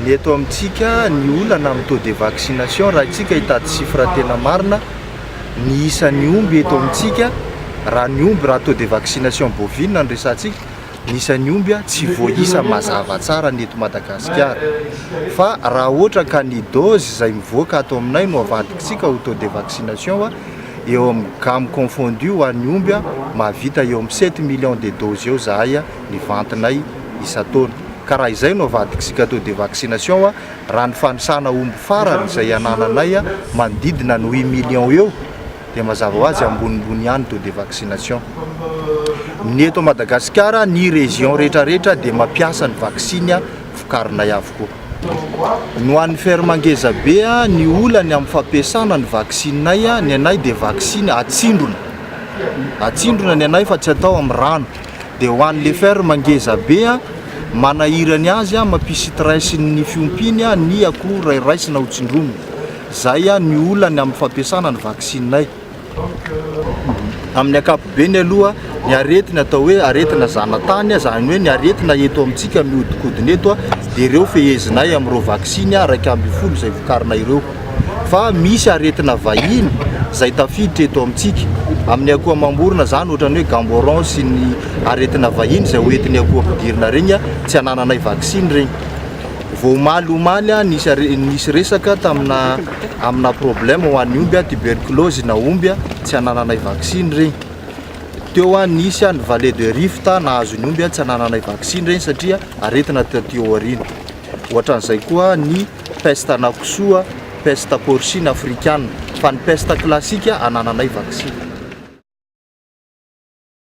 Ny eto amintsika, ny olana amin'ny taux de vaccination, raha isika hitady chiffre tena marina, ny isan'ny omby eto amintsika, raha ny omby, raha taux de vaccination bovine no resahantsika, ny isan'ny omby tsy voaisa mazava tsara ny eto Madagasikara. Fa raha ohatra ka ny dose izay mivoaka ato aminay no avadikitsika ho taux de vaccination, eo amin'ny gamme confondu ho an'ny omby, mahavita eo amin'ny sept millions de doses eo zahay ny ventenay isan-taona. Ka raha izay no avadikitsika taux de vaccination, raha ny fanisana omby farany izay anananay manodidina ny huit millions eo, dia mazava ho azy ambonimbony ihany taux de vaccination. Ny eto Madagasikara, ny région rehetrarehetra dia mampiasa ny vaksiny vokarinay avokoa. Ny ho an'ny ferme ngeza be, ny olany amin'ny fampiasana ny vaksininay, ny anay dia vaksiny atsindrona, atsindrona ny anay fa tsy atao amin'ny rano. Dia ho an'le ferme ngeza be, manahirany azy, mampisy stress ny fiompiany ny akoho ray raisina ho tsindromina. Zay ny olany amin'ny fampiasana ny vaksininay. Amin'ny ankapobeny aloha, ny aretina atao hoe aretina zanatany, izany hoe ny aretina eto amintsika mihodinkodina eto dia ireo fehezinay amin'ireo vaksiny 11 izay vokarina ireo. Fa misy aretina vahiny izay tafiditra eto amintsika, amin'ny akoho amam-borona izany ohatran'ny hoe gamboron sy ny aretina vahiny izay hoentin'ny akoho ampidirina ireny, tsy anananay vaksiny ireny. Vao omaly omaly nisy nisy resaka tamina amina problème ho an'ny omby tuberculose na omby tsy anananay vaksiny regny. Teo nisy ny vallée de Rift nahazo ny omby tsy anananay vaksiny regny satria aretina taty aoriana. Ohatran'izay koa ny peste ana kisoa, peste porcine africaine fa ny peste classique anananay vaksiny.